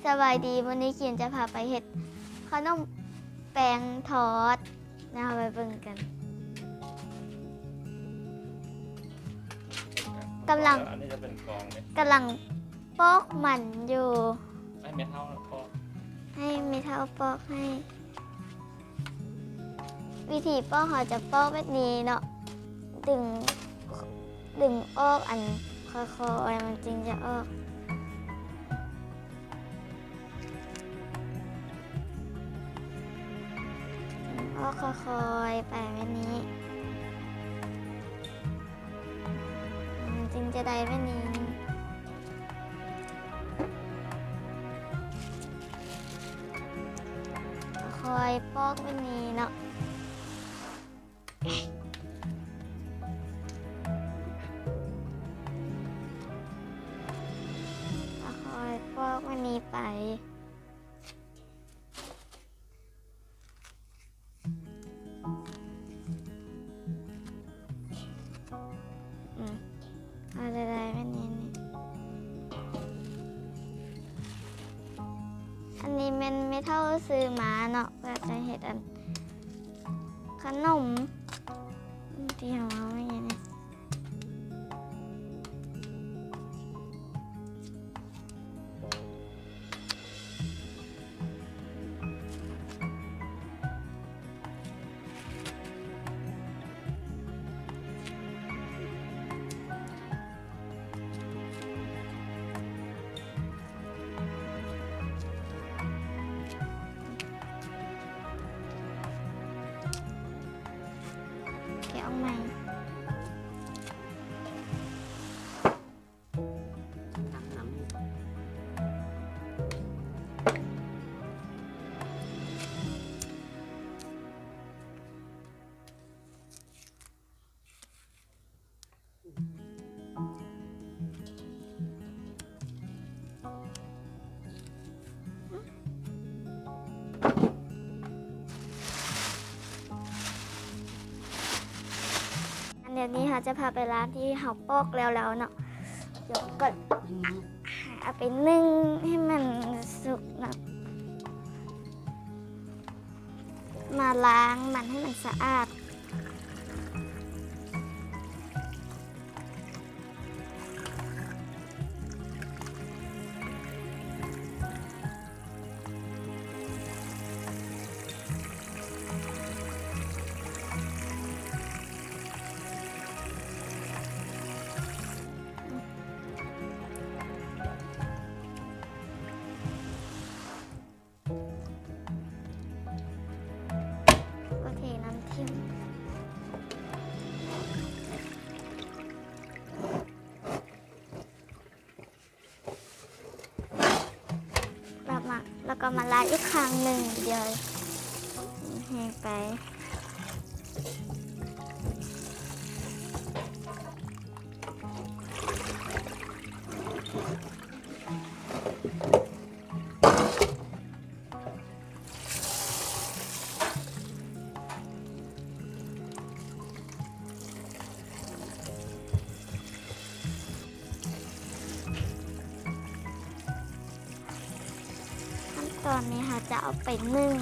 ສະບາຍດີ, ມື້ນີ້ກິນຈະພາໄປເຮັດຂະໜົມແປ້ງທອດນະ, ເຮົາໄປເບິ່ງກັນ. ກຳລັງ ອັນນີ້ຈະເປັນກອງເດ້ ກຳລັງປອກມັນຢູ່ ໃຫ້ແມ່ເຖົ້າປອກ ໃຫ້ແມ່ເຖົ້າປອກໃຫ້. ວິທີປອກ ເຮົາຈະປອກແບບນີ້ເນາະ, ດຶງ ດຶງອອກອັນຄ່ອຍໆ ມັນຈຶ່ງຈະອອກ. ອອກຄ່ອຍໆ ໄປແບບນີ້ ມັນຈຶ່ງຈະໄດ້ແບບນີ້. ຄ່ອຍປອກແບບນີ້ເນາະ. ຄ່ອຍປອກແບບນີ້ໄປ. ອືມ ເອົາໄດ້ໆ ແບບນີ້ນີ້. ອັນນີ້ແມ່ນແມ່ເຖົ້າຊື້ມາເນາະ ເພື່ອຈະເຮັດອັນຂະໜົມທີ່ເຮົາເອົາມານີ້. ແກະອອກໃໝ່. ອັນດຽວນີ້ເຮົາຈະພາໄປຮ້ານທີ່ເຮົາປອກແລ້ວໆ ເນາະ. ດຽວກ່ອນ ເອົາໄປໜຶ້ງໃຫ້ມັນສຸກເນາະ. ມາລ້າງມັນໃຫ້ມັນສະອາດ. ໂອເຄ ນ້ຳຖິ້ມ ແລ້ວມາ ແລ້ວກໍມາລ້າງອີກຄັ້ງໜຶ່ງ ດຽວແຫ້ງໄປ. ຂັ້ນຕອນນີ້ເຮົາຈະເອົາໄປໜຶ້ງ.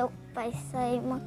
ຍົກໄປໃສ່ໝໍ້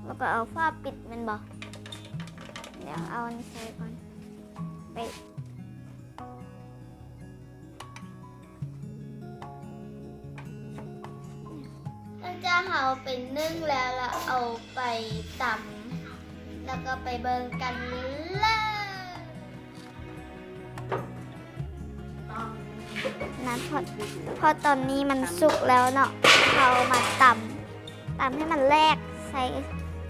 ແລ້ວກໍເອົາຝາປິດແມ່ນບໍ່? ດຽວເອົາອັນນີ້ໃສ່ກ່ອນ ໄປ ຫຼັງຈາກເຮົາເອົາໄປໜຶ້ງແລ້ວ ແລ້ວເອົາໄປຕຳ ແລ້ວກໍໄປເບິ່ງກັນເລີຍ. ນັ້ນ ເພາະ ເພາະຕອນນີ້ມັນສຸກແລ້ວເນາະ ເຮົາມາຕຳ ຕຳໃຫ້ມັນແຫຼກ ໃສ່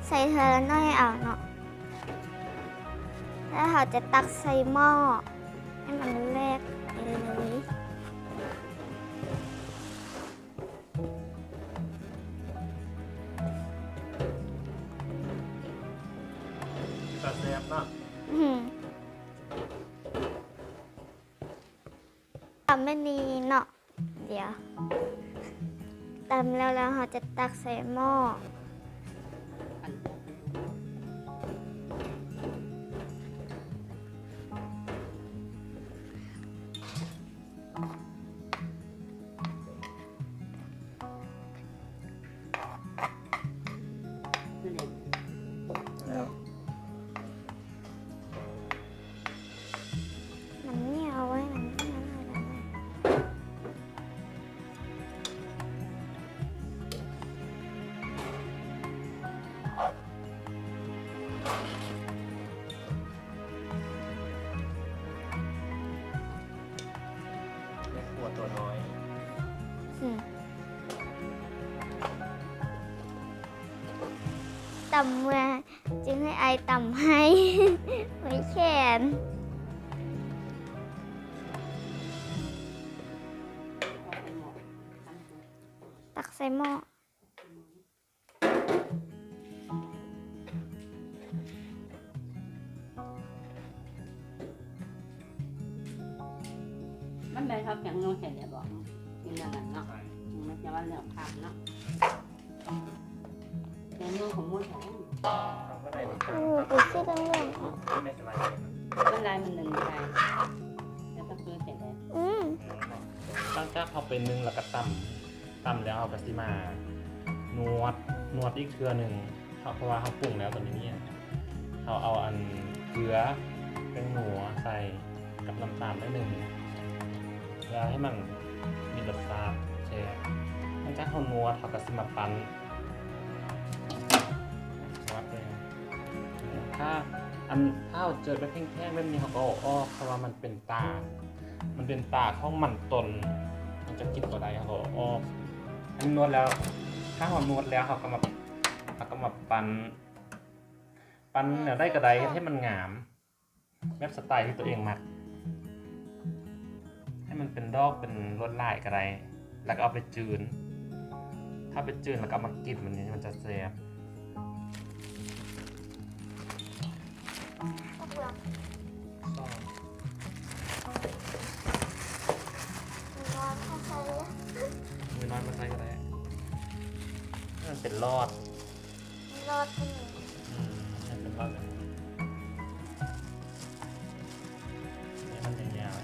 ໃສ່ເທື່ອລະໜ້ອຍເອົາເນາະ ແລ້ວເຮົາຈະຕັກໃສ່ໝໍ້ໃຫ້ມັນແຫຼກໄປເລີຍ. ເປັນຕາແຊບເນາະ. ອື ຕຳແບບນີ້ເນາະ. ດຽວ ຕຳແລ້ວ ແລ້ວເຮົາຈະຕັກໃສ່ໝໍ້. ນ້ຳໜຽວເວີຍ ນ້ຳໜຽວ. ແມ່ຄົວຕົວນ້ອຍ. ອື ຕຳເມື່ອ ຈຶ່ງໃຫ້ອ້າຍຕຳໃຫ້ ໂອ້ຍ ແຂນ. ຕັກໃສ່ໝໍ້. ມັນແມ່ນເຮົາແກງນົວໃສ່ແລ້ວບໍ່? ກິນອັນນັ້ນເນາະ. ໃຊ່ ອືມ ມັນຈະວ່າເລື່ອງຄາບເນາະ. ແກງນົວຂອງມົນໃສ່ ໂອ້ ໄປຊື້ເລື່ອງ ມັນລາຍມັນໜຶ່ງໄດ້ ແລ້ວກໍຄືໃສ່ແລ້ວ. ອືມ ຫຼັງຈາກເຮົາໄປໜຶ້ງແລ້ວກໍຕຳ ຕຳແລ້ວເຮົາກໍຊິມານວດ ນວດອີກເທື່ອໜຶ່ງ ເພາະວ່າເຮົາປຸງແລ້ວຕອນນີ້. ເຮົາເອົາອັນເກືອ ແປ້ງນົວໃສ່ກັບນ້ຳຕານໜ້ອຍໜຶ່ງ ເພື່ອໃຫ້ມັນມີລົດຊາດແຊບ. ຫຼັງຈາກເຮົານວດ ເຮົາກໍຊິມາປັ້ນ ນວດເລີຍ. ຖ້າອັນ ຖ້າເຮົາເຈີແບບແຫ້ງໆແບບນີ້ ເຮົາກໍເອົາອອກ ເພາະວ່າມັນເປັນຕາ ມັນເປັນຕາຂອງມັນຕົ້ນ ມັນຈະກິນບໍ່ໄດ້ ເຮົາກໍເອົາອອກ. ອັນນີ້ນວດແລ້ວ ຖ້າເຮົານວດແລ້ວ ເຮົາກໍມາ ເຮົາກໍມາປັ້ນ ປັ້ນແນວໃດກໍໄດ້ ເຮັດໃຫ້ມັນງາມ ແບບສະໄຕທີ່ຕົວເອງມັກ ໃຫ້ມັນເປັນດອກເປັນລວດລາຍກໍໄດ້ ແລ້ວກໍເອົາໄປຈືນ. ຖ້າໄປຈືນແລ້ວກໍເອົາມາກິນ ມັນ ມັນຈະແຊບ. ມືນ້ອຍມາໃສ່ກໍໄດ້ ໃຫ້ມັນເປັນຫຼອດ ຫຼອດ. ອືມ ໃຫ້ເປັນຫຼອດ ໃຫ້ມັນຍາວ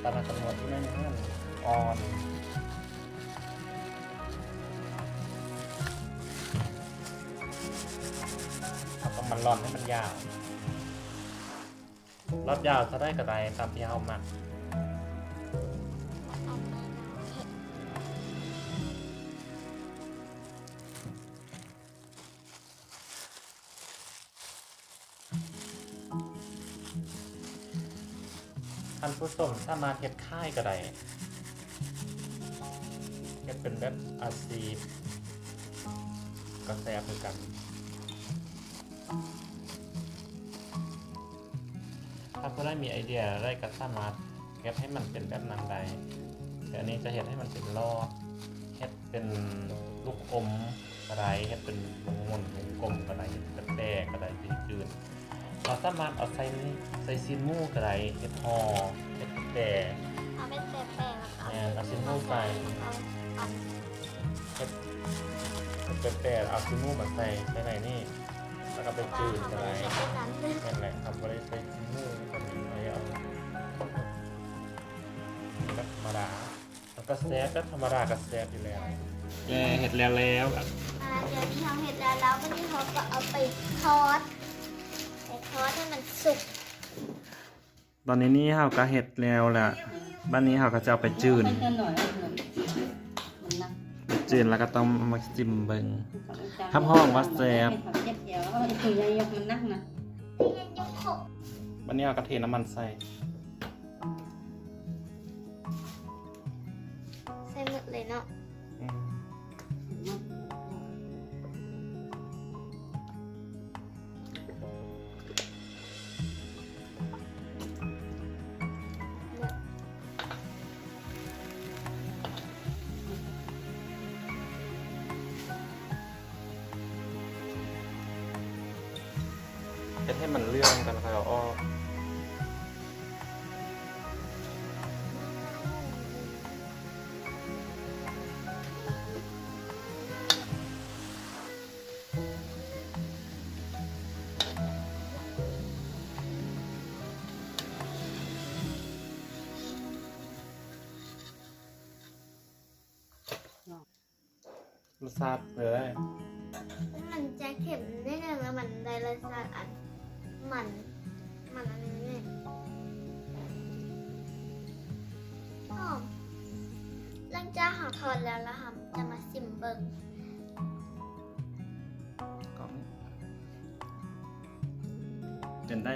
ໆ ຕາມມາກຳນົດທີ່ມັນອ່ອນ ເຮົາກໍມາລ່ອນໃຫ້ມັນຍາວ ລອດຍາວເທົ່າໃດກໍໄດ້ຕາມທີ່ເຮົາມັກ. ທ່ານຜູ້ຊົມສາມາດເຮັດຂາຍກໍໄດ້ ເຮັດເປັນແບບອາຊີບກໍແຊບຄືກັນ. ຖ້າຜູ້ໃດມີໄອເດຍແນວໃດກໍສາມາດເຮັດໃຫ້ມັນເປັນແບບນັ້ນໄດ້. ແຕ່ອັນນີ້ຈະເຮັດໃຫ້ມັນເປັນຫຼອດ ເຮັດເປັນລູກອົມກໍໄດ້ ເຮັດເປັນວົງມົນວົງກົມກໍໄດ້ ເຮັດແປໆກໍໄດ້ ຈືນໆ. ເຮົາສາມາດເອົາໃສ່ ໃສ່ຊີ້ນໝູກໍໄດ້ ເຮັດຫໍ່ ເຮັດແປໆ ເອົາເປັນແປໆ ແລ້ວກໍເອົາ ແມ່ນ ເອົາຊີ້ນໝູໃສ່ ເອົາ ເຮັດ ເຮັດແປໆ ເອົາຊີ້ນໝູມາໃສ່ ໃສ່ໃນນີ້ ແລ້ວກໍໄປຈືນກໍໄດ້. ແມ່ນແຫຼະ ເຮົາບໍ່ໄດ້ໃສ່ຊີ້ນໝູ ເຮົາເອົາແບບທຳມະດາ ມັນກໍແຊບ ແບບທຳມະດາກໍແຊບຢູ່ແລ້ວ. ແຕ່ເຮັດແລ້ວແລ້ວ ອ່າ ດຽວນີ້ເຮົາເຮັດແລ້ວແລ້ວ ບັດນີ້ເຮົາກໍເອົາໄປທອດ ໄປທອດໃຫ້ມັນສຸກ. ຕອນນີ້ນີ້ເຮົາກໍເຮັດແລ້ວລະ ບັດນີ້ເຮົາກໍຈະເອົາໄປຈືນ ໄປຈືນແລ້ວກໍຕ້ອງເອົາມາຊິມເບິ່ງ ຮັບຮອງວ່າແຊບ. ບັດນີ້ເຮົາກໍເທນ້ຳມັນໃສ່. ອືມ ອືມ. ສ່ໝົດເລີຍເນາະ. ອືມ ເຮັດໃຫ້ມັນເຫຼືອງກ່ອນ ແລ້ວຄ່ອຍເອົາອອກ. ລົດຊາດເລີຍ ມັນຈະເຄັມໜ້ອຍໜຶ່ງ ແລ້ວມັນໄດ້ລົດຊາດອັນມັນ ມັນອັນນີ້ ຫອມ. ຫຼັງຈາກເຮົາທອດແລ້ວ ແລ້ວເຮົາຈະມາຊິມເບິ່ງ. ເປັນໄດ້?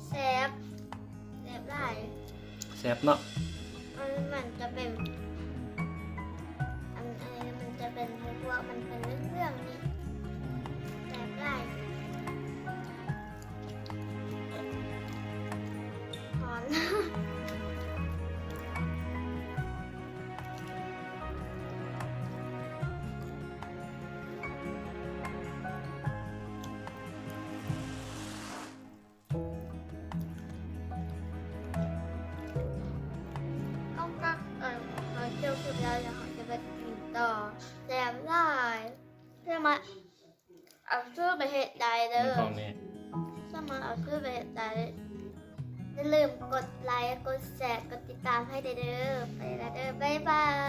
ແຊບ ແຊບຫຼາຍ. ແຊບເນາະ. ອັນນີ້ມັນຈະເປັນ ອັນ ອັນນີ້ມັນຈະເປັນພວກ ມັນເປັນເຫຼືອງໆນີ້. ແຊບຫຼາຍ. ຮ້ອນ. ຕ້ອງຕັກ ເອີ ເຮົາຈະເກັບແລ້ວ ແລ້ວເຮົາຈະໄປກິນຕໍ່. ແຊບຫຼາຍ. ເພື່ອມາ ເອົາສູດໄປເຮັດໄດ້ເດີ. ຂອງນີ້ ສາມາດເອົາສູດໄປເຮັດໄດ້. ຢ່າລືມກົດໄລ ກົດແຊ ກົດຕິດຕາມໃຫ້ແດ່ເດີ. ໄປແລ້ວເດີ ບາຍບາຍ.